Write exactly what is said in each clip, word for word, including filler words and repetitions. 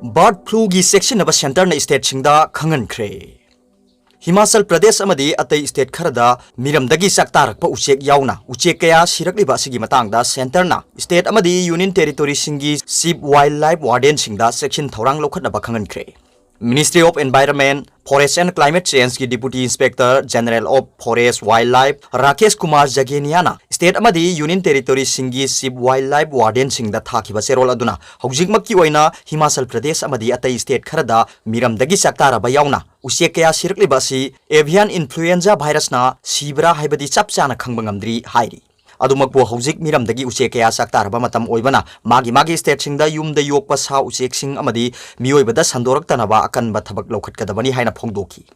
Bird fluꯒꯤ ꯆꯦꯛꯁꯤꯟꯅꯕ centreꯅ stateꯁꯤꯡꯗ ꯈꯪꯍꯟꯈ꯭ꯔꯦ꯫ Himachal Pradesh ꯑꯃꯗꯤ ꯑꯇꯩ state ꯈꯔꯗ ꯃꯤꯔꯝꯗꯒꯤ ꯆꯥꯛꯇꯥꯔꯛꯄ ꯎꯆꯦꯛ ꯌꯥꯎꯅ ꯎꯆꯦꯛ ꯀꯌꯥ ꯁꯤꯔꯛꯂꯤꯕ ꯑꯁꯤꯒꯤ ꯃꯇꯥꯡꯗ centreꯅ state ꯑꯃꯗꯤ union territoryꯁꯤꯡꯒꯤ chief wildlife wardenꯁꯤꯡꯗ ꯆꯦꯛꯁꯤꯟ ꯊꯧꯔꯥꯡ ꯂꯧꯈꯠꯅꯕ ꯈꯪꯍꯟꯈ꯭ꯔꯦ꯫ Ministry of Environment, Forest and Climate Changeꯀꯤ Deputy Inspector General of Forest Wildlife Rakesh Kumar ꯖꯒꯦꯅꯤꯌꯥꯅ state ꯑꯃꯗꯤ union territoryꯁꯤꯡꯒꯤ chief wildlife wardenꯁꯤꯡꯗ ꯊꯥꯈꯤꯕ ꯆꯦꯔꯣꯜ ꯑꯗꯨꯅ ꯍꯧꯖꯤꯛꯃꯛꯀꯤ ꯑꯣꯏꯅ ꯍꯤꯃꯥꯆꯜ ꯄ꯭ꯔꯗꯦꯁ ꯑꯃꯗꯤ ꯑꯇꯩ state ꯈꯔꯗ ꯃꯤꯔꯝꯗꯒꯤ ꯆꯥꯛꯇꯥꯔꯕ ꯌꯥꯎꯅ ꯎꯆꯦꯛ ꯀꯌꯥ ꯁꯤꯔꯛꯂꯤꯕ ꯑꯁꯤ avian influenza virusꯅ ꯁꯤꯕ꯭ꯔꯥ ꯍꯥꯏꯕꯗꯤ ꯆꯞ ꯆꯥꯅ ꯈꯪꯕ ꯉꯝꯗ꯭ꯔꯤ ꯍꯥꯏꯔꯤ꯫ ꯑꯗꯨꯃꯛꯄꯨ ꯍꯧꯖꯤꯛ ꯃꯤꯔꯝꯗꯒꯤ ꯎꯆꯦꯛ ꯀꯌꯥ ꯆꯥꯛꯇꯥꯔꯕ ꯃꯇꯝ ꯑꯣꯏꯕꯅ ꯃꯥꯒꯤ ꯃꯥꯒꯤ stateꯁꯤꯡꯗ ꯌꯨꯝꯗ ꯌꯣꯛꯄ ꯁꯥ ꯎꯆꯦꯛꯁꯤꯡ ꯑꯃꯗꯤ ꯃꯤꯑꯣꯏꯕꯗ ꯁꯟꯗꯣꯔꯛꯇꯅꯕ ꯑꯀꯟꯕ ꯊꯕꯛ ꯂꯧꯈꯠꯀꯗꯕꯅꯤ ꯍꯥꯏꯅ ꯐꯣꯡꯗꯣꯛꯈꯤ꯫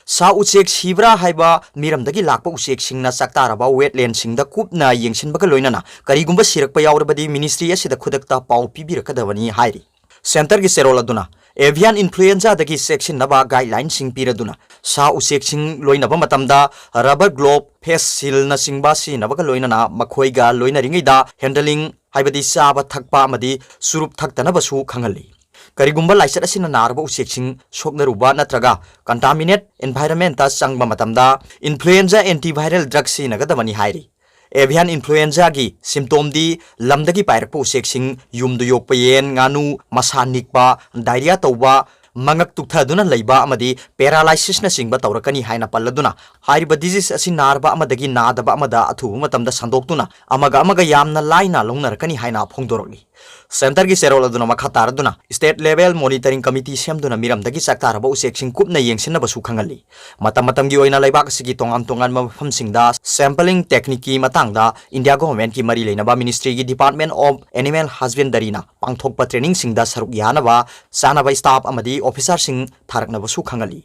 ꯁꯥ ꯎꯆꯦꯛ ꯁꯤꯕ꯭ꯔꯥ ꯍꯥꯏꯕ ꯃꯤꯔꯝꯗꯒꯤ ꯂꯥꯛꯄ ꯎꯆꯦꯛꯁꯤꯡꯅ ꯆꯥꯛꯇꯥꯔꯕ wetlandꯁꯤꯡꯗ ꯀꯨꯞꯅ ꯌꯦꯡꯁꯤꯟꯕꯒ ꯂꯣꯏꯅꯅ ꯀꯔꯤꯒꯨꯝꯕ ꯁꯤꯔꯛꯄ ꯌꯥꯎꯔꯕꯗꯤ ministry ꯑꯁꯤꯗ ꯈꯨꯗꯛꯇ ꯄꯥꯎ ꯄꯤꯕꯤꯔꯛꯀꯗꯕꯅꯤ ꯍꯥꯏꯔꯤ꯫ Centreꯒꯤ ꯆꯦꯔꯣꯜ ꯑꯗꯨꯅ avian influenzaꯗꯒꯤ ꯆꯦꯛꯁꯤꯟꯅꯕ guidelineꯁꯤꯡ ꯄꯤꯔꯗꯨꯅ ꯁꯥ ꯎꯆꯦꯛꯁꯤꯡ ꯂꯣꯏꯅꯕ ꯃꯇꯝꯗ rubber glove, face shieldꯅꯆꯤꯡꯕ ꯁꯤꯖꯤꯟꯅꯕꯒ ꯂꯣꯏꯅꯅ ꯃꯈꯣꯏꯒ ꯂꯣꯏꯅꯔꯤꯉꯩꯗ handling ꯍꯥꯏꯕꯗꯤ ꯆꯥꯕ ꯊꯛꯄ ꯑꯃꯗꯤ ꯆꯨꯔꯨꯞ ꯊꯛꯇꯅꯕꯁꯨ ꯈꯪꯍꯜꯂꯤ꯫ ꯀꯔꯤꯒꯨꯝꯕ ꯂꯥꯏꯆꯠ ꯑꯁꯤꯅ ꯅꯥꯔꯕ ꯎꯆꯦꯛꯁꯤꯡ ꯁꯣꯛꯅꯔꯨꯕ ꯅꯠꯇ꯭ꯔꯒ contaminate environmentꯇ ꯆꯪꯕ ꯃꯇꯝꯗ influenza antiviral drug ꯁꯤꯖꯤꯟꯅꯒꯗꯕꯅꯤ ꯍꯥꯏꯔꯤ꯫ Avian influenzaꯒꯤ symptomꯗꯤ ꯂꯝꯗꯒꯤ ꯄꯥꯏꯔꯛꯄ ꯎꯆꯦꯛꯁꯤꯡ, ꯌꯨꯝꯗ ꯌꯣꯛꯄ ꯌꯦꯟ, ꯉꯥꯅꯨ, ꯃꯁꯥ ꯅꯤꯛꯄ, diarrhea ꯇꯧꯕ, ꯃꯉꯛ ꯇꯨꯛꯊꯗꯨꯅ ꯂꯩꯕ ꯑꯃꯗꯤ paralysisꯅꯆꯤꯡꯕ ꯇꯧꯔꯛꯀꯅꯤ ꯍꯥꯏꯅ ꯄꯜꯂꯗꯨꯅ, ꯍꯥꯏꯔꯤꯕ disease ꯑꯁꯤ ꯅꯥꯔꯕ ꯑꯃꯗꯒꯤ ꯅꯥꯗꯕ ꯑꯃꯗ ꯑꯊꯨꯕ ꯃꯇꯝꯗ ꯁꯟꯗꯣꯛꯇꯨꯅ ꯑꯃꯒ ꯑꯃꯒ ꯌꯥꯝꯅ ꯂꯥꯏꯅ ꯂꯧꯅꯔꯛꯀꯅꯤ ꯍꯥꯏꯅ ꯐꯣꯡꯗꯣꯔꯛꯂꯤ꯫ Centreꯒꯤ ꯆꯦꯔꯣꯜ ꯑꯗꯨꯅ ꯃꯈꯥ ꯇꯥꯔꯗꯨꯅ state level monitoring committee ꯁꯦꯝꯗꯨꯅ ꯃꯤꯔꯝꯗꯒꯤ ꯆꯥꯛꯇꯥꯔꯕ ꯎꯆꯦꯛꯁꯤꯡ ꯀꯨꯞꯅ ꯌꯦꯡꯁꯤꯟꯅꯕꯁꯨ ꯈꯪꯍꯜꯂꯤ꯫ ꯃꯇꯝ ꯃꯇꯝꯒꯤ ꯑꯣꯏꯅ ꯂꯩꯕꯥꯛ ꯑꯁꯤꯒꯤ ꯇꯣꯉꯥꯟ ꯇꯣꯉꯥꯟꯕ ꯃꯐꯝꯁꯤꯡꯗ sampling techniqueꯀꯤ ꯃꯇꯥꯡꯗ India governmentꯀꯤ ꯃꯔꯤ ꯂꯩꯅꯕ ministryꯒꯤ Department of Animal Husbandaryꯅ ꯄꯥꯡꯊꯣꯛꯄ trainingꯁꯤꯡꯗ ꯁꯔꯨꯛ ꯌꯥꯅꯕ ꯆꯥꯅꯕ staff ꯑꯃꯗꯤ officerꯁꯤꯡ ꯊꯥꯔꯛꯅꯕꯁꯨ ꯈꯪꯍꯜꯂꯤ꯫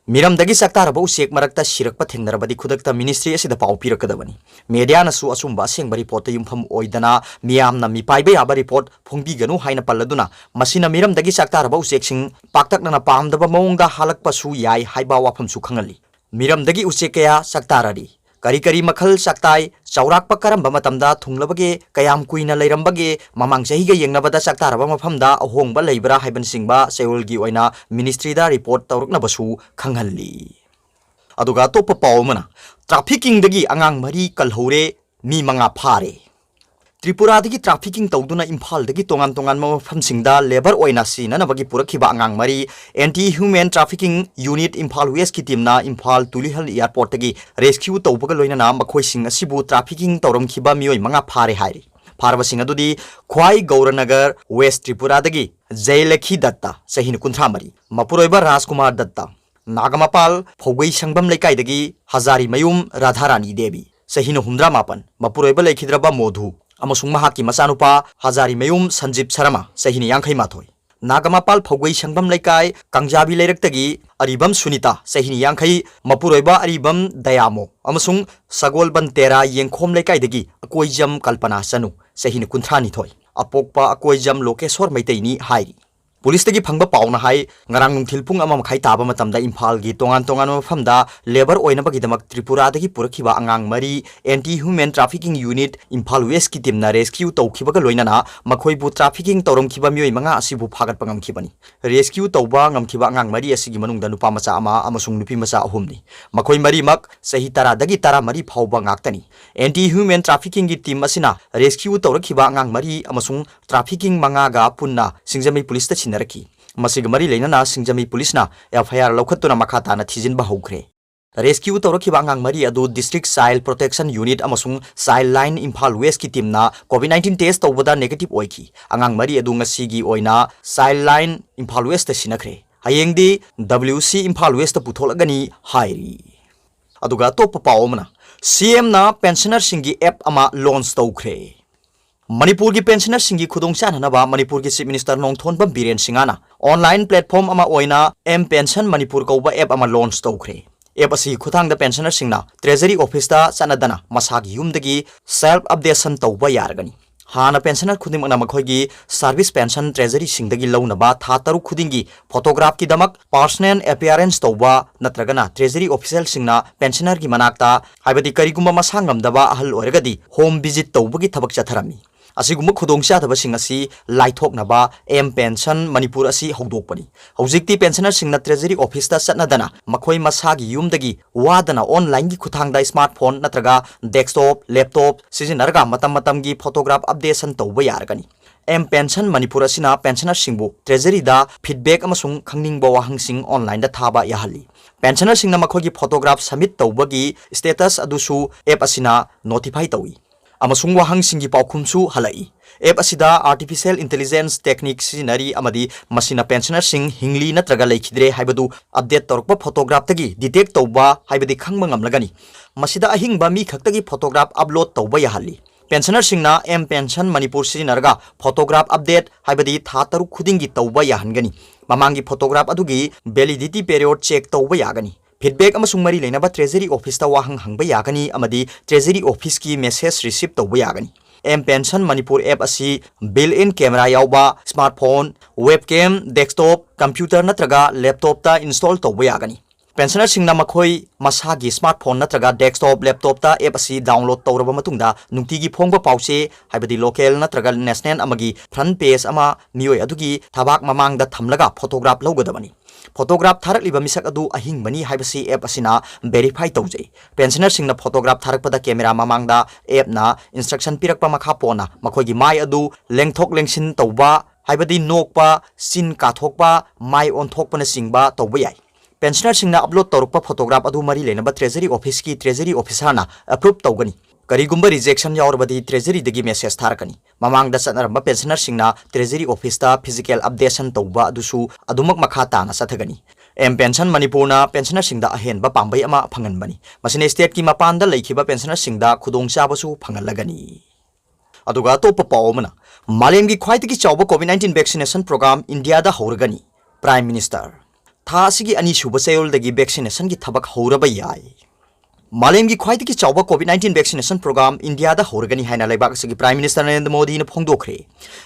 ꯃꯤꯔꯝꯗꯒꯤ ꯆꯥꯛꯇꯥꯔꯕ ꯎꯆꯦꯛ ꯃꯔꯛꯇ ꯁꯤꯔꯛꯄ ꯊꯦꯡꯅꯔꯕꯗꯤ ꯈꯨꯗꯛꯇ ministry ꯑꯁꯤꯗ ꯄꯥꯎ ꯄꯤꯔꯛꯀꯗꯕꯅꯤ꯫ Mediaꯅꯁꯨ ꯑꯆꯨꯝꯕ ꯑꯁꯦꯡꯕ reportꯇ ꯌꯨꯝꯐꯝ ꯑꯣꯏꯗꯅ ꯃꯤꯌꯥꯝꯅ ꯃꯤꯄꯥꯏꯕ ꯌꯥꯕ report ꯐꯣꯡꯕꯤꯒꯅꯨ ꯍꯥꯏꯅ ꯄꯜꯂꯗꯨꯅ, ꯃꯁꯤꯅ ꯃꯤꯔꯝꯗꯒꯤ ꯆꯥꯛꯇꯥꯔꯕ ꯎꯆꯦꯛꯁꯤꯡ ꯄꯥꯛꯇꯛꯅꯅ ꯄꯥꯝꯗꯕ ꯃꯑꯣꯡꯗ ꯍꯥꯜꯂꯛꯄꯁꯨ ꯌꯥꯏ ꯍꯥꯏꯕ ꯋꯥꯐꯝꯁꯨ ꯈꯪꯍꯜꯂꯤ꯫ ꯃꯤꯔꯝꯗꯒꯤ ꯎꯆꯦꯛ ꯀꯌꯥ ꯆꯥꯛꯇꯥꯔꯔꯤ꯫ ꯀꯔꯤ ꯀꯔꯤ ꯃꯈꯜ ꯆꯥꯛꯇꯥꯏ, ꯆꯥꯎꯔꯥꯛꯄ ꯀꯔꯝꯕ ꯃꯇꯝꯗ ꯊꯨꯡꯂꯕꯒꯦ, ꯀꯌꯥꯝ ꯀꯨꯏꯅ ꯂꯩꯔꯝꯕꯒꯦ, ꯃꯃꯥꯡ ꯆꯍꯤꯒ ꯌꯦꯡꯅꯕꯗ ꯆꯥꯛꯇꯥꯔꯕ ꯃꯐꯝꯗ ꯑꯍꯣꯡꯕ ꯂꯩꯕ꯭ꯔꯥ ꯍꯥꯏꯕꯅꯆꯤꯡꯕ ꯆꯌꯣꯜꯒꯤ ꯑꯣꯏꯅ ministryꯗ report ꯇꯧꯔꯛꯅꯕꯁꯨ ꯈꯪꯍꯜꯂꯤ꯫ ꯑꯗꯨꯒ ꯑꯇꯣꯞꯄ ꯄꯥꯎ ꯑꯃꯅ, traffickingꯗꯒꯤ ꯑꯉꯥꯡ ꯃꯔꯤ ꯀꯜꯍꯧꯔꯦ, ꯃꯤ ꯃꯉꯥ ꯐꯥꯔꯦ꯫ ꯇ꯭ꯔꯤꯄꯨꯔꯥꯗꯒꯤ trafficking ꯇꯧꯗꯨꯅ ꯏꯝꯐꯥꯜꯗꯒꯤ ꯇꯣꯉꯥꯟ ꯇꯣꯉꯥꯟꯕ ꯃꯐꯝꯁꯤꯡꯗ labour ꯑꯣꯏꯅ ꯁꯤꯖꯤꯟꯅꯅꯕꯒꯤ ꯄꯨꯔꯛꯈꯤꯕ ꯑꯉꯥꯡ ꯃꯔꯤ Anti Human Trafficking Unit Imphal Westꯀꯤ teamꯅ Imphal Tulihal airportꯇꯒꯤ rescue ꯇꯧꯕꯒ ꯂꯣꯏꯅꯅ ꯃꯈꯣꯏꯁꯤꯡ ꯑꯁꯤꯕꯨ trafficking ꯇꯧꯔꯝꯈꯤꯕ ꯃꯤꯑꯣꯏ ꯃꯉꯥ ꯐꯥꯔꯦ ꯍꯥꯏꯔꯤ꯫ ꯐꯥꯔꯕꯁꯤꯡ ꯑꯗꯨꯗꯤ ꯈ꯭ꯋꯥꯏ ꯒꯧꯔꯅꯒꯔ West ꯇ꯭ꯔꯤꯄꯨꯔꯥꯗꯒꯤ ꯖꯌꯂꯛꯈꯤ ꯗꯠꯇ, ꯆꯍꯤꯅ ꯀꯨꯟꯊ꯭ꯔꯥ ꯃꯔꯤ, ꯃꯄꯨꯔꯣꯏꯕ ꯔꯥꯖꯀꯨꯃꯥꯔ ꯗꯠꯇ, ꯅꯥꯒꯃꯄꯥꯜ ꯐꯧꯒꯩ ꯁꯪꯕꯝ ꯂꯩꯀꯥꯏꯗꯒꯤ ꯍꯖꯥꯔꯤꯃꯌꯨꯝ ꯔꯥꯙꯥꯔꯥꯅꯤ ꯗꯦꯕꯤ, ꯆꯍꯤꯅ ꯍꯨꯝꯗ꯭ꯔꯥ ꯃꯥꯄꯟ, ꯃꯄꯨꯔꯣꯏꯕ ꯂꯩꯈꯤꯗ꯭ꯔꯕ ꯃꯣꯙꯨ ꯑꯃꯁꯨꯡ ꯃꯍꯥꯛꯀꯤ ꯃꯆꯥꯅꯨꯄꯥ ꯍꯖꯥꯔꯤꯃꯌꯨꯝ ꯁꯟꯖꯤꯞ ꯁꯔꯃ, ꯆꯍꯤꯅ ꯌꯥꯡꯈꯩ ꯃꯥꯊꯣꯏ꯫ ꯅꯥꯒꯃꯄꯥꯜ ꯐꯧꯒꯩ ꯁꯪꯕꯝ ꯂꯩꯀꯥꯏ ꯀꯥꯡꯖꯥꯕꯤ ꯂꯩꯔꯛꯇꯒꯤ ꯑꯔꯤꯕꯝ ꯁꯨꯅꯤꯇꯥ, ꯆꯍꯤꯅ ꯌꯥꯡꯈꯩ, ꯃꯄꯨꯔꯣꯏꯕ ꯑꯔꯤꯕꯝ ꯗꯌꯥꯃꯣ ꯑꯃꯁꯨꯡ ꯁꯒꯣꯜꯕꯟ ꯇꯦꯔꯥ ꯌꯦꯡꯈꯣꯝ ꯂꯩꯀꯥꯏꯗꯒꯤ ꯑꯀꯣꯏꯖꯝ ꯀꯜꯄꯅꯥ ꯆꯅꯨ, ꯆꯍꯤꯅ ꯀꯨꯟꯊ꯭ꯔꯥ ꯅꯤꯊꯣꯏ, ꯑꯄꯣꯛꯄ ꯑꯀꯣꯏꯖꯝ ꯂꯣꯀꯦꯁꯣꯔ ꯃꯩꯇꯩꯅꯤ ꯍꯥꯏꯔꯤ꯫ ꯄꯨꯂꯤꯁꯇꯒꯤ ꯐꯪꯕ ꯄꯥꯎꯅ ꯍꯥꯏ, ꯉꯔꯥꯡ ꯅꯨꯡꯊꯤꯜ ꯄꯨꯡ ꯑꯃ ꯃꯈꯥꯏ ꯇꯥꯕ ꯃꯇꯝꯗ ꯏꯝꯐꯥꯜꯒꯤ ꯇꯣꯉꯥꯟ ꯇꯣꯉꯥꯟꯕ ꯃꯐꯝꯗ labour ꯑꯣꯏꯅꯕꯒꯤꯗꯃꯛ ꯇ꯭ꯔꯤꯄꯨꯔꯥꯗꯒꯤ ꯄꯨꯔꯛꯈꯤꯕ ꯑꯉꯥꯡ ꯃꯔꯤ Anti Human Trafficking Unit Imphal Westꯀꯤ teamꯅ rescue ꯇꯧꯈꯤꯕꯒ ꯂꯣꯏꯅꯅ ꯃꯈꯣꯏꯕꯨ trafficking ꯇꯧꯔꯝꯈꯤꯕ ꯃꯤꯑꯣꯏ ꯃꯉꯥ ꯑꯁꯤꯕꯨ ꯐꯥꯒꯠꯄ ꯉꯝꯈꯤꯕꯅꯤ꯫ Rescue ꯇꯧꯕ ꯉꯝꯈꯤꯕ ꯑꯉꯥꯡ ꯃꯔꯤ ꯑꯁꯤꯒꯤ ꯃꯅꯨꯡꯗ ꯅꯨꯄꯥ ꯃꯆꯥ ꯑꯃ ꯑꯃꯁꯨꯡ ꯅꯨꯄꯤ ꯃꯆꯥ ꯑꯍꯨꯝꯅꯤ꯫ ꯃꯈꯣꯏ ꯃꯔꯤꯃꯛ ꯆꯍꯤ ꯇꯔꯥꯗꯒꯤ ꯇꯔꯥꯃꯔꯤ ꯐꯥꯎꯕ ꯉꯥꯛꯇꯅꯤ꯫ Anti Human Traffickingꯒꯤ team ꯑꯁꯤꯅ rescue ꯇꯧꯔꯛꯈꯤꯕ ꯑꯉꯥꯡ ꯃꯔꯤ ꯑꯃꯁꯨꯡ trafficking ꯃꯉꯥꯒ ꯄꯨꯟꯅ ꯁꯤꯡꯖꯃꯩ ꯄꯨꯂꯤꯁꯇ ꯁꯤꯟꯅꯔꯛꯈꯤ꯫ ꯃꯁꯤꯒ ꯃꯔꯤ ꯂꯩꯅꯅ ꯁꯤꯡꯖꯃꯩ ꯄꯨꯂꯤꯁꯅ F I R ꯂꯧꯈꯠꯇꯨꯅ ꯃꯈꯥ ꯇꯥꯅ ꯊꯤꯖꯤꯟꯕ ꯍꯧꯈ꯭ꯔꯦ꯫ Rescue ꯇꯧꯔꯛꯈꯤꯕ ꯑꯉꯥꯡ ꯃꯔꯤ ꯑꯗꯨ District Child Protection Unit ꯑꯃꯁꯨꯡ Childline Imphal Westꯀꯤ teamꯅ COVID nineteen test ꯇꯧꯕꯗ negative ꯑꯣꯏꯈꯤ꯫ ꯑꯉꯥꯡ ꯃꯔꯤ ꯑꯗꯨ ꯉꯁꯤꯒꯤ ꯑꯣꯏꯅ Childline ꯏꯝꯐꯥꯜ Westꯇ ꯁꯤꯟꯅꯈ꯭ꯔꯦ꯫ ꯍꯌꯦꯡꯗꯤ W C ꯏꯝꯐꯥꯜ Westꯇ ꯄꯨꯊꯣꯛꯂꯒꯅꯤ ꯍꯥꯏꯔꯤ꯫ ꯑꯗꯨꯒ ꯑꯇꯣꯞꯄ ꯄꯥꯎ ꯑꯃꯅ, CMꯅ pensionerꯁꯤꯡꯒꯤ app ꯑꯃ launch ꯇꯧꯈ꯭ꯔꯦ꯫ ꯃꯅꯤꯄꯨꯔꯒꯤ pensionerꯁꯤꯡꯒꯤ ꯈꯨꯗꯣꯡꯆꯥꯅꯅꯕ ꯃꯅꯤꯄꯨꯔꯒꯤ Chief Minister ꯅꯣꯡꯊꯣꯟꯕꯝ ꯕꯤꯔꯦꯟ ꯁꯤꯡꯍꯅ online platform ꯑꯃ ꯑꯣꯏꯅ M Pension Manipur ꯀꯧꯕ app ꯑꯃ launch ꯇꯧꯈ꯭ꯔꯦ꯫ App ꯑꯁꯤꯒꯤ ꯈꯨꯠꯊꯥꯡꯗ pensionerꯁꯤꯡꯅ Treasury officeꯇ ꯆꯠꯅꯗꯅ ꯃꯁꯥꯒꯤ ꯌꯨꯝꯗꯒꯤ self updation ꯇꯧꯕ ꯌꯥꯔꯒꯅꯤ꯫ ꯍꯥꯟꯅ pensioner ꯈꯨꯗꯤꯡꯃꯛꯅ ꯃꯈꯣꯏꯒꯤ service pension treasuryꯁꯤꯡꯗꯒꯤ ꯂꯧꯅꯕ ꯊꯥ ꯇꯔꯨꯛ ꯈꯨꯗꯤꯡꯒꯤ photographꯀꯤꯗꯃꯛ personal appearance ꯇꯧꯕ ꯅꯠꯇ꯭ꯔꯒꯅ treasury officialꯁꯤꯡꯅ pensionerꯒꯤ ꯃꯅꯥꯛꯇ, ꯍꯥꯏꯕꯗꯤ ꯀꯔꯤꯒꯨꯝꯕ ꯃꯁꯥ ꯉꯝꯗꯕ ꯑꯍꯜ ꯑꯣꯏꯔꯒꯗꯤ home visit ꯇꯧꯕꯒꯤ ꯊꯕꯛ ꯆꯠꯊꯔꯝꯃꯤ꯫ ꯑꯁꯤꯒꯨꯝꯕ ꯈꯨꯗꯣꯡꯆꯥꯗꯕꯁꯤꯡ ꯑꯁꯤ ꯂꯥꯏꯊꯣꯛꯅꯕ M Pension ꯃꯅꯤꯄꯨꯔ ꯑꯁꯤ ꯍꯧꯗꯣꯛꯄꯅꯤ꯫ ꯍꯧꯖꯤꯛꯇꯤ pensionerꯁꯤꯡꯅ treasury officeꯇ ꯆꯠꯅꯗꯅ ꯃꯈꯣꯏ ꯃꯁꯥꯒꯤ ꯌꯨꯝꯗꯒꯤ ꯋꯥꯗꯅ onlineꯒꯤ ꯈꯨꯠꯊꯥꯡꯗ smartphone ꯅꯠꯇ꯭ꯔꯒ desktop, laptop ꯁꯤꯖꯤꯟꯅꯔꯒ ꯃꯇꯝ ꯃꯇꯝꯒꯤ photograph updation ꯇꯧꯕ ꯌꯥꯔꯒꯅꯤ꯫ M Pension ꯃꯅꯤꯄꯨꯔ ꯑꯁꯤꯅ pensionerꯁꯤꯡꯕꯨ treasuryꯗ feedback ꯑꯃꯁꯨꯡ ꯈꯪꯅꯤꯡꯕ ꯋꯥꯍꯪꯁꯤꯡ onlineꯗ ꯊꯥꯕ ꯌꯥꯍꯜꯂꯤ꯫ Pensionerꯁꯤꯡꯅ ꯃꯈꯣꯏꯒꯤ photograph submit ꯇꯧꯕꯒꯤ status ꯑꯗꯨꯁꯨ app ꯑꯁꯤꯅ notify ꯇꯧꯏ꯫ ꯑꯃꯁꯨꯡ ꯋꯥꯍꯪꯁꯤꯡꯒꯤ ꯄꯥꯎꯈꯨꯝꯁꯨ ꯍꯜꯂꯛꯏ꯫ App ꯑꯁꯤꯗ artificial intelligence technique ꯁꯤꯖꯤꯟꯅꯔꯤ ꯑꯃꯗꯤ ꯃꯁꯤꯅ pensionerꯁꯤꯡ ꯍꯤꯡꯂꯤ ꯅꯠꯇ꯭ꯔꯒ ꯂꯩꯈꯤꯗ꯭ꯔꯦ ꯍꯥꯏꯕꯗꯨ update ꯇꯧꯔꯛꯄ photographꯇꯒꯤ detect ꯇꯧꯕ, ꯍꯥꯏꯕꯗꯤ ꯈꯪꯕ ꯉꯝꯂꯒꯅꯤ꯫ ꯃꯁꯤꯗ ꯑꯍꯤꯡꯕ ꯃꯤ ꯈꯛꯇꯒꯤ photograph upload ꯇꯧꯕ ꯌꯥꯍꯜꯂꯤ꯫ Pensionerꯁꯤꯡꯅ M Pension ꯃꯅꯤꯄꯨꯔ ꯁꯤꯖꯤꯟꯅꯔꯒ photograph update, ꯍꯥꯏꯕꯗꯤ ꯊꯥ ꯇꯔꯨꯛ ꯈꯨꯗꯤꯡꯒꯤ ꯇꯧꯕ ꯌꯥꯍꯟꯒꯅꯤ꯫ ꯃꯃꯥꯡꯒꯤ photograph ꯑꯗꯨꯒꯤ validity period check ꯇꯧꯕ ꯌꯥꯒꯅꯤ꯫ Feedback ꯑꯃꯁꯨꯡ ꯃꯔꯤ ꯂꯩꯅꯕ treasury officeꯇ ꯋꯥꯍꯪ ꯍꯪꯕ ꯌꯥꯒꯅꯤ ꯑꯃꯗꯤ treasury officeꯀꯤ message receive ꯇꯧꯕ ꯌꯥꯒꯅꯤ꯫ M Pension ꯃꯅꯤꯄꯨꯔ app ꯑꯁꯤ built-in camera ꯌꯥꯎꯕ smartphone, webcam, desktop, computer ꯅꯠꯇ꯭ꯔꯒ laptopꯇ install ꯇꯧꯕ ꯌꯥꯒꯅꯤ꯫ Pensionerꯁꯤꯡꯅ ꯃꯈꯣꯏ ꯃꯁꯥꯒꯤ smartphone ꯅꯠꯇ꯭ꯔꯒ desktop, laptopꯇ app ꯑꯁꯤ download ꯇꯧꯔꯕ ꯃꯇꯨꯡꯗ ꯅꯨꯡꯇꯤꯒꯤ ꯐꯣꯡꯕ ꯄꯥꯎꯆꯦ, ꯍꯥꯏꯕꯗꯤ local ꯅꯠꯇ꯭ꯔꯒ national ꯑꯃꯒꯤ front page ꯑꯃ ꯃꯤꯑꯣꯏ ꯑꯗꯨꯒꯤ ꯊꯕꯥꯛ ꯃꯃꯥꯡꯗ ꯊꯝꯂꯒ photograph ꯂꯧꯒꯗꯕꯅꯤ꯫ Photograph ꯊꯥꯔꯛꯂꯤꯕ ꯃꯤꯁꯛ ꯑꯗꯨ ꯑꯍꯤꯡꯕꯅꯤ ꯍꯥꯏꯕꯁꯤ app ꯑꯁꯤꯅ verify ꯇꯧꯖꯩ꯫ Pensionerꯁꯤꯡꯅ photograph ꯊꯥꯔꯛꯄꯗ camera ꯃꯃꯥꯡꯗ appꯅ instruction ꯄꯤꯔꯛꯄ ꯃꯈꯥ ꯄꯣꯟꯅ ꯃꯈꯣꯏꯒꯤ ꯃꯥꯏ ꯑꯗꯨ ꯂꯦꯡꯊꯣꯛ ꯂꯦꯡꯁꯤꯟ ꯇꯧꯕ, ꯍꯥꯏꯕꯗꯤ ꯅꯣꯛꯄ, ꯆꯤꯟ ꯀꯥꯊꯣꯛꯄ, ꯃꯥꯏ ꯑꯣꯟꯊꯣꯛꯄꯅꯆꯤꯡꯕ ꯇꯧꯕ ꯌꯥꯏ꯫ Pensionerꯁꯤꯡꯅ upload ꯇꯧꯔꯛꯄ photograph ꯑꯗꯨ ꯃꯔꯤ ꯂꯩꯅꯕ treasury officeꯀꯤ treasury officerꯅ approve ꯇꯧꯒꯅꯤ꯫ ꯀꯔꯤꯒꯨꯝꯕ rejection ꯌꯥꯎꯔꯕꯗꯤ treasuryꯗꯒꯤ message ꯊꯥꯔꯛꯀꯅꯤ꯫ ꯃꯃꯥꯡꯗ ꯆꯠꯅꯔꯝꯕ pensionerꯁꯤꯡꯅ treasury officeꯇ physical updation ꯇꯧꯕ ꯑꯗꯨꯁꯨ ꯑꯗꯨꯃꯛ ꯃꯈꯥ ꯇꯥꯅ ꯆꯠꯊꯒꯅꯤ꯫ M Pension ꯃꯅꯤꯄꯨꯔꯅ pensionerꯁꯤꯡꯗ ꯑꯍꯦꯟꯕ ꯄꯥꯝꯕꯩ ꯑꯃ ꯐꯪꯍꯟꯕꯅꯤ꯫ ꯃꯁꯤꯅ stateꯀꯤ ꯃꯄꯥꯟꯗ ꯂꯩꯈꯤꯕ pensionerꯁꯤꯡꯗ ꯈꯨꯗꯣꯡꯆꯥꯕꯁꯨ ꯐꯪꯍꯜꯂꯒꯅꯤ꯫ ꯑꯗꯨꯒ ꯑꯇꯣꯞꯄ ꯄꯥꯎ ꯑꯃꯅ, ꯃꯥꯂꯦꯝꯒꯤ ꯈ꯭ꯋꯥꯏꯗꯒꯤ ꯆꯥꯎꯕ COVID nineteen vaccination program ꯏꯟꯗꯤꯌꯥꯗ ꯍꯧꯔꯒꯅꯤ, Prime Minister꯫ ꯊꯥ ꯑꯁꯤꯒꯤ ꯑꯅꯤꯁꯨꯕ ꯆꯌꯣꯜꯗꯒꯤ vaccinationꯒꯤ ꯊꯕꯛ ꯍꯧꯔꯕ ꯌꯥꯏ꯫ ꯃꯥꯂꯦꯝꯒꯤ ꯈ꯭ꯋꯥꯏꯗꯒꯤ ꯆꯥꯎꯕ COVID nineteen vaccination program ꯏꯟꯗꯤꯌꯥꯗ ꯍꯧꯔꯒꯅꯤ ꯍꯥꯏꯅ ꯂꯩꯕꯥꯛ ꯑꯁꯤꯒꯤ Prime Minister ꯅꯔꯦꯟꯗ꯭ꯔ ꯃꯣꯗꯤꯅ ꯐꯣꯡꯗꯣꯛꯈ꯭ꯔꯦ꯫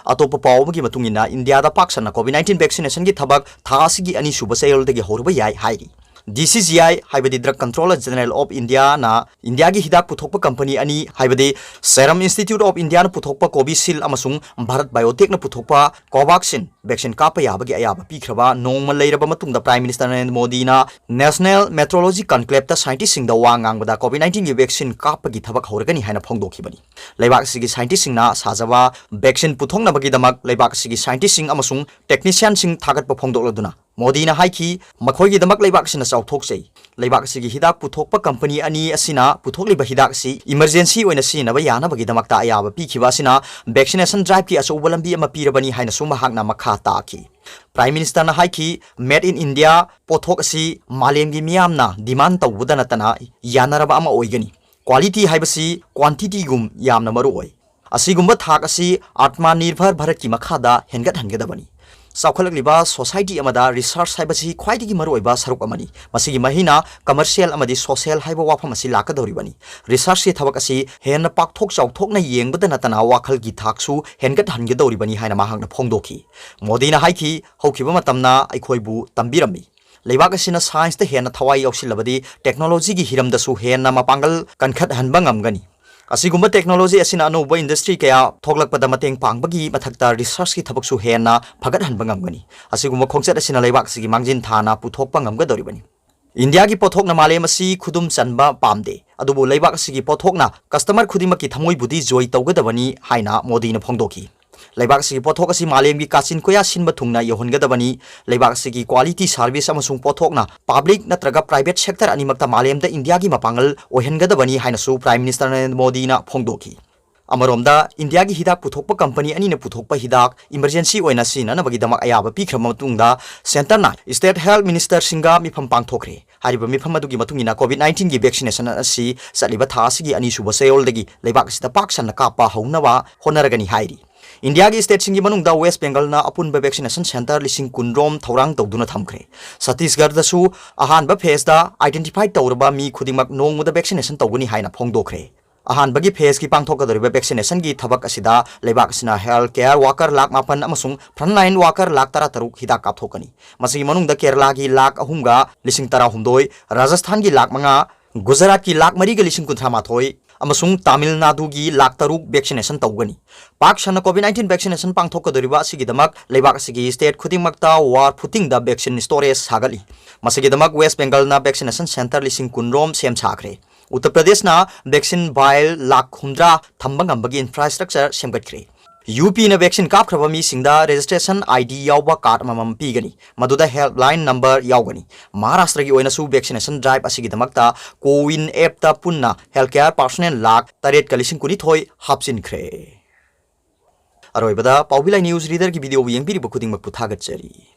ꯑꯇꯣꯞꯄ ꯄꯥꯎ ꯑꯃꯒꯤ ꯃꯇꯨꯡ ꯏꯟꯅ, ꯏꯟꯗꯤꯌꯥꯗ ꯄꯥꯛ ꯁꯟꯅ COVID nineteen vaccinationꯒꯤ ꯊꯕꯛ ꯊꯥ ꯑꯁꯤꯒꯤ ꯑꯅꯤꯁꯨꯕ ꯆꯌꯣꯜꯗꯒꯤ ꯍꯧꯔꯕ ꯌꯥꯏ ꯍꯥꯏꯔꯤ꯫ DCGI, ꯍꯥꯏꯕꯗꯤ Drug Controller General of Indiaꯅ ꯏꯟꯗꯤꯌꯥꯒꯤ ꯍꯤꯗꯥꯛ ꯄꯨꯊꯣꯛꯄ ꯀꯝꯄꯅꯤ ꯑꯅꯤ, ꯍꯥꯏꯕꯗꯤ Serum Institute of Indiaꯅ ꯄꯨꯊꯣꯛꯄ Covishield ꯑꯃꯁꯨꯡ Bharat Biotechꯅ ꯄꯨꯊꯣꯛꯄ Covaxin vaccine ꯀꯥꯞꯄ ꯌꯥꯕꯒꯤ ꯑꯌꯥꯕ ꯄꯤꯈ꯭ꯔꯕ ꯅꯣꯡꯃ ꯂꯩꯔꯕ ꯃꯇꯨꯡꯗ, Prime Minister ꯅꯔꯦꯟꯗ꯭ꯔ ꯃꯣꯗꯤꯅ National Meteorology Conclaveꯇ scientistꯁꯤꯡꯗ ꯋꯥ ꯉꯥꯡꯕꯗ COVID nineteenꯒꯤ vaccine ꯀꯥꯞꯄꯒꯤ ꯊꯕꯛ ꯍꯧꯔꯒꯅꯤ ꯍꯥꯏꯅ ꯐꯣꯡꯗꯣꯛꯈꯤꯕꯅꯤ꯫ ꯂꯩꯕꯥꯛ ꯑꯁꯤꯒꯤ scientistꯁꯤꯡꯅ ꯁꯥꯖꯕ vaccine ꯄꯨꯊꯣꯛꯅꯕꯒꯤꯗꯃꯛ ꯂꯩꯕꯥꯛ ꯑꯁꯤꯒꯤ scientistꯁꯤꯡ ꯑꯃꯁꯨꯡ technicianꯁꯤꯡ ꯊꯥꯒꯠꯄ ꯐꯣꯡꯗꯣꯛꯂꯗꯨꯅ, ꯃꯣꯗꯤꯅ ꯍꯥꯏꯈꯤ, ꯃꯈꯣꯏꯒꯤꯗꯃꯛ ꯂꯩꯕꯥꯛ ꯑꯁꯤꯅ ꯆꯥꯎꯊꯣꯛꯆꯩ꯫ ꯂꯩꯕꯥꯛ ꯑꯁꯤꯒꯤ ꯍꯤꯗꯥꯛ ꯄꯨꯊꯣꯛꯄ ꯀꯝꯄꯅꯤ ꯑꯅꯤ ꯑꯁꯤꯅ ꯄꯨꯊꯣꯛꯂꯤꯕ ꯍꯤꯗꯥꯛ ꯑꯁꯤ emergency ꯑꯣꯏꯅ ꯁꯤꯖꯤꯟꯅꯕ ꯌꯥꯅꯕꯒꯤꯗꯃꯛꯇ ꯑꯌꯥꯕ ꯄꯤꯈꯤꯕ ꯑꯁꯤꯅ vaccination driveꯀꯤ ꯑꯆꯧꯕ ꯂꯝꯕꯤ ꯑꯃ ꯄꯤꯔꯕꯅꯤ ꯍꯥꯏꯅꯁꯨ ꯃꯍꯥꯛꯅ ꯃꯈꯥ ꯇꯥꯈꯤ꯫ Prime Ministerꯅ ꯍꯥꯏꯈꯤ, Made in India ꯄꯣꯠꯊꯣꯛ ꯑꯁꯤ ꯃꯥꯂꯦꯝꯒꯤ ꯃꯤꯌꯥꯝꯅ demand ꯇꯧꯕꯗ ꯅꯠꯇꯅ ꯌꯥꯅꯔꯕ ꯑꯃ ꯑꯣꯏꯒꯅꯤ꯫ Quality ꯍꯥꯏꯕꯁꯤ quantityꯒꯨꯝ ꯌꯥꯝꯅ ꯃꯔꯨ ꯑꯣꯏ꯫ ꯑꯁꯤꯒꯨꯝꯕ ꯊꯥꯛ ꯑꯁꯤ Atmanirbhar Bharatꯀꯤ ꯃꯈꯥꯗ ꯍꯦꯟꯒꯠꯍꯟꯒꯗꯕꯅꯤ꯫ ꯆꯥꯎꯈꯠꯂꯛꯂꯤꯕ society ꯑꯃꯗ research ꯍꯥꯏꯕꯁꯤ ꯈ꯭ꯋꯥꯏꯗꯒꯤ ꯃꯔꯨꯑꯣꯏꯕ ꯁꯔꯨꯛ ꯑꯃꯅꯤ꯫ ꯃꯁꯤꯒꯤ ꯃꯍꯩꯅ commercial ꯑꯃꯗꯤ social ꯍꯥꯏꯕ ꯋꯥꯐꯝ ꯑꯁꯤ ꯂꯥꯛꯀꯗꯧꯔꯤꯕꯅꯤ꯫ Researchꯀꯤ ꯊꯕꯛ ꯑꯁꯤ ꯍꯦꯟꯅ ꯄꯥꯛꯊꯣꯛ ꯆꯥꯎꯊꯣꯛꯅ ꯌꯦꯡꯕꯗ ꯅꯠꯇꯅ ꯋꯥꯈꯜꯒꯤ ꯊꯥꯛꯁꯨ ꯍꯦꯟꯒꯠꯍꯟꯒꯗꯧꯔꯤꯕꯅꯤ ꯍꯥꯏꯅ ꯃꯍꯥꯛꯅ ꯐꯣꯡꯗꯣꯛꯈꯤ꯫ ꯃꯣꯗꯤꯅ ꯍꯥꯏꯈꯤ, ꯍꯧꯈꯤꯕ ꯃꯇꯝꯅ ꯑꯩꯈꯣꯏꯕꯨ ꯇꯝꯕꯤꯔꯝꯃꯤ꯫ ꯂꯩꯕꯥꯛ ꯑꯁꯤꯅ scienceꯇ ꯍꯦꯟꯅ ꯊꯋꯥꯏ ꯌꯥꯎꯁꯤꯜꯂꯕꯗꯤ technologyꯒꯤ ꯍꯤꯔꯝꯗꯁꯨ ꯍꯦꯟꯅ ꯃꯄꯥꯡꯒꯜ ꯀꯟꯈꯠꯍꯟꯕ ꯉꯝꯒꯅꯤ꯫ ꯑꯁꯤꯒꯨꯝꯕ technology ꯑꯁꯤꯅ ꯑꯅꯧꯕ industry ꯀꯌꯥ ꯊꯣꯛꯂꯛꯄꯗ ꯃꯇꯦꯡ ꯄꯥꯡꯕꯒꯤ ꯃꯊꯛꯇ researchꯀꯤ ꯊꯕꯛꯁꯨ ꯍꯦꯟꯅ ꯐꯒꯠꯍꯟꯕ ꯉꯝꯒꯅꯤ꯫ ꯑꯁꯤꯒꯨꯝꯕ ꯈꯣꯡꯆꯠ ꯑꯁꯤꯅ ꯂꯩꯕꯥꯛ ꯑꯁꯤꯒꯤ ꯃꯥꯡꯖꯤꯟ ꯊꯥꯅ ꯄꯨꯊꯣꯛꯄ ꯉꯝꯒꯗꯧꯔꯤꯕꯅꯤ꯫ ꯏꯟꯗꯤꯌꯥꯒꯤ ꯄꯣꯠꯊꯣꯛꯅ ꯃꯥꯂꯦꯝ ꯑꯁꯤ ꯈꯨꯗꯨꯝ ꯆꯟꯕ ꯄꯥꯝꯗꯦ, ꯑꯗꯨꯕꯨ ꯂꯩꯕꯥꯛ ꯑꯁꯤꯒꯤ ꯄꯣꯠꯊꯣꯛꯅ customer ꯈꯨꯗꯤꯡꯃꯛꯀꯤ ꯊꯃꯣꯏꯕꯨꯗꯤ ꯖꯣꯏ ꯇꯧꯒꯗꯕꯅꯤ ꯍꯥꯏꯅ ꯃꯣꯗꯤꯅ ꯐꯣꯡꯗꯣꯛꯈꯤ꯫ ꯂꯩꯕꯥꯛ ꯑꯁꯤꯒꯤ ꯄꯣꯠꯊꯣꯛ ꯑꯁꯤ ꯃꯥꯂꯦꯝꯒꯤ ꯀꯥꯆꯤꯟ ꯀꯣꯌꯥ ꯁꯤꯟꯕ ꯊꯨꯡꯅ ꯌꯧꯍꯟꯒꯗꯕꯅꯤ꯫ ꯂꯩꯕꯥꯛ ꯑꯁꯤꯒꯤ quality service ꯑꯃꯁꯨꯡ ꯄꯣꯠꯊꯣꯛꯅ public ꯅꯠꯇ꯭ꯔꯒ private sector ꯑꯅꯤꯃꯛꯇ ꯃꯥꯂꯦꯝꯗ ꯏꯟꯗꯤꯌꯥꯒꯤ ꯃꯄꯥꯡꯒꯜ ꯑꯣꯏꯍꯟꯒꯗꯕꯅꯤ ꯍꯥꯏꯅꯁꯨ Prime Minister ꯅꯔꯦꯟꯗ꯭ꯔ ꯃꯣꯗꯤꯅ ꯐꯣꯡꯗꯣꯛꯈꯤ꯫ ꯑꯃꯔꯣꯝꯗ, ꯏꯟꯗꯤꯌꯥꯒꯤ ꯍꯤꯗꯥꯛ ꯄꯨꯊꯣꯛꯄ ꯀꯝꯄꯅꯤ ꯑꯅꯤꯅ ꯄꯨꯊꯣꯛꯄ ꯍꯤꯗꯥꯛ emergency ꯑꯣꯏꯅ ꯁꯤꯖꯤꯟꯅꯅꯕꯒꯤꯗꯃꯛ ꯑꯌꯥꯕ ꯄꯤꯈ꯭ꯔꯕ ꯃꯇꯨꯡꯗ, centreꯅ state health ministerꯁꯤꯡꯒ ꯃꯤꯐꯝ ꯄꯥꯡꯊꯣꯛꯈ꯭ꯔꯦ꯫ ꯍꯥꯏꯔꯤꯕ ꯃꯤꯐꯝ ꯑꯗꯨꯒꯤ ꯃꯇꯨꯡ ꯏꯟꯅ, COVID nineteenꯒꯤ vaccination ꯑꯁꯤ ꯆꯠꯂꯤꯕ ꯊꯥ ꯑꯁꯤꯒꯤ ꯑꯅꯤꯁꯨꯕ ꯆꯌꯣꯜꯗꯒꯤ ꯂꯩꯕꯥꯛ ꯑꯁꯤꯗ ꯄꯥꯛ ꯁꯟꯅ ꯀꯥꯞꯄ ꯍꯧꯅꯕ ꯍꯣꯠꯅꯔꯒꯅꯤ ꯍꯥꯏꯔꯤ꯫ ꯏꯟꯗꯤꯌꯥꯒꯤ ꯁ꯭ꯇꯦꯠꯁꯤꯡꯒꯤ ꯃꯅꯨꯡꯗ ꯋꯦꯁ ꯕꯦꯡꯒꯜꯅ ꯑꯄꯨꯟꯕ ꯚꯦꯛꯁꯤꯅꯦꯁꯟ ꯁꯦꯟꯇꯔ ꯂꯤꯁꯤꯡ ꯀꯨꯟ ꯔꯣꯝ ꯊꯧꯔꯥꯡ ꯇꯧꯗꯨꯅ ꯊꯝꯈ꯭ꯔꯦ꯫ ꯁꯇꯤꯁꯒꯔꯗꯁꯨ ꯑꯍꯥꯟꯕ ꯐꯦꯖꯗ ꯑꯥꯏꯗꯦꯟꯇꯤꯐꯥꯏ ꯇꯧꯔꯕ ꯃꯤ ꯈꯨꯗꯤꯡꯃꯛ ꯅꯣꯡꯃꯗ ꯚꯦꯛꯁꯤꯅꯦꯁꯟ ꯇꯧꯒꯅꯤ ꯍꯥꯏꯅ ꯐꯣꯡꯗꯣꯛꯈ꯭ꯔꯦ꯫ ꯑꯍꯥꯟꯕꯒꯤ ꯐꯦꯖꯀꯤ ꯄꯥꯡꯊꯣꯛꯀꯗꯧꯔꯤꯕ ꯚꯦꯛꯁꯤꯅꯦꯁꯟꯒꯤ ꯊꯕꯛ ꯑꯁꯤꯗ ꯂꯩꯕꯥꯛ ꯑꯁꯤꯅ ꯍꯦꯜꯊ ꯀꯦꯌꯔ ꯋꯥꯀꯔ ꯂꯥꯈ ꯃꯥꯄꯟ ꯑꯃꯁꯨꯡ ꯐ꯭ꯔꯟꯠꯂꯥꯏꯟ ꯋꯥꯀꯔ ꯂꯥꯈ ꯇꯔꯥ ꯇꯔꯨꯛ ꯍꯤꯗꯥꯛ ꯀꯥꯞꯊꯣꯛꯀꯅꯤ꯫ ꯃꯁꯤꯒꯤ ꯃꯅꯨꯡꯗ ꯀꯦꯔꯂꯥꯒꯤ ꯂꯥꯈ ꯑꯍꯨꯝꯒ ꯂꯤꯁꯤꯡ ꯇꯔꯥꯍꯨꯝꯗꯣꯏ, ꯔꯥꯖꯁꯊꯥꯟꯒꯤ ꯂꯥꯈ ꯃꯉꯥ, ꯒꯨꯖꯔꯥꯠꯀꯤ ꯂꯥꯈ ꯃꯔꯤꯒ ꯂꯤꯁꯤꯡ ꯀꯨꯟꯊ꯭ꯔꯥ ꯃꯥꯊꯣꯏ ꯑꯃꯁꯨꯡ ꯇꯥꯃꯤꯜ ꯅꯥꯗꯨꯒꯤ ꯂꯥꯈ ꯇꯔꯨꯛ ꯚꯦꯛꯁꯤꯅꯦꯁꯟ ꯇꯧꯒꯅꯤ꯫ ꯄꯥꯛ ꯁꯟꯅ ꯀꯣꯚꯤꯗ ꯅꯥꯏꯟꯇꯤꯟ ꯚꯦꯛꯁꯤꯅꯦꯁꯟ ꯄꯥꯡꯊꯣꯛꯀꯗꯧꯔꯤꯕ ꯑꯁꯤꯒꯤꯗꯃꯛ ꯂꯩꯕꯥꯛ ꯑꯁꯤꯒꯤ ꯁ꯭ꯇꯦꯠ ꯈꯨꯗꯤꯡꯃꯛꯇ ꯋꯥꯔ ꯐꯨꯇꯤꯡꯗ ꯚꯦꯛꯁꯤꯟ ꯁ꯭ꯇꯣꯔꯦꯖ ꯁꯥꯒꯠꯂꯤ꯫ ꯃꯁꯤꯒꯤꯗꯃꯛ ꯋꯦꯁ ꯕꯦꯡꯒꯜꯅ ꯚꯦꯛꯁꯤꯅꯦꯁꯟ ꯁꯦꯟꯇꯔ ꯂꯤꯁꯤꯡ ꯀꯨꯟ ꯔꯣꯝ ꯁꯦꯝ ꯁꯥꯈ꯭ꯔꯦ꯫ ꯎꯠꯇꯔ ꯄ꯭ꯔꯗꯦꯁꯅ ꯚꯦꯛꯁꯤꯟ ꯚꯥꯏꯜ ꯂꯥꯈ ꯍꯨꯝꯗ꯭ꯔꯥ ꯊꯝꯕ ꯉꯝꯕꯒꯤ ꯏꯟꯐ꯭ꯔꯥꯁ꯭ꯇ꯭ꯔꯛꯆꯔ ꯁꯦꯝꯒꯠꯈ꯭ꯔꯦ꯫ ꯌꯨ ꯄꯤꯅ ꯚꯦꯛꯁꯤꯟ ꯀꯥꯞꯈ꯭ꯔꯕ ꯃꯤꯁꯤꯡꯗ ꯔꯦꯖꯤꯁꯇ꯭ꯔꯦꯁꯟ ꯑꯥꯏ ꯗꯤ ꯌꯥꯎꯕ ꯀꯥꯔꯗ ꯑꯃꯃꯝ ꯄꯤꯒꯅꯤ, ꯃꯗꯨꯗ ꯍꯦꯜꯞꯂꯥꯏꯟ ꯅꯝꯕꯔ ꯌꯥꯎꯒꯅꯤ꯫ ꯃꯍꯥꯔꯥꯁꯇ꯭ꯔꯒꯤ ꯑꯣꯏꯅꯁꯨ ꯚꯦꯛꯁꯤꯅꯦꯁꯟ ꯗ꯭ꯔꯥꯏꯚ ꯑꯁꯤꯒꯤꯗꯃꯛꯇ ꯀꯣꯋꯤꯟ ꯑꯦꯞꯇ ꯄꯨꯟꯅ ꯍꯦꯜꯊ ꯀꯦꯌꯔ ꯄꯥꯔꯁꯣꯅꯦꯜ ꯂꯥꯈ ꯇꯔꯦꯠꯀ ꯂꯤꯁꯤꯡ ꯀꯨꯟꯅꯤꯊꯣꯏ ꯍꯥꯞꯆꯤꯟꯈ꯭ꯔꯦ꯫ ꯑꯔꯣꯏꯕꯗ ꯄꯥꯎꯕꯤ ꯂꯥꯏ ꯅ꯭ꯌꯨꯁ ꯔꯤꯗꯔꯒꯤ ꯚꯤꯗꯤꯑꯣꯕꯨ ꯌꯦꯡꯕꯤꯔꯤꯕ ꯈꯨꯗꯤꯡꯃꯛꯄꯨ ꯊꯥꯒꯠꯆꯔꯤ꯫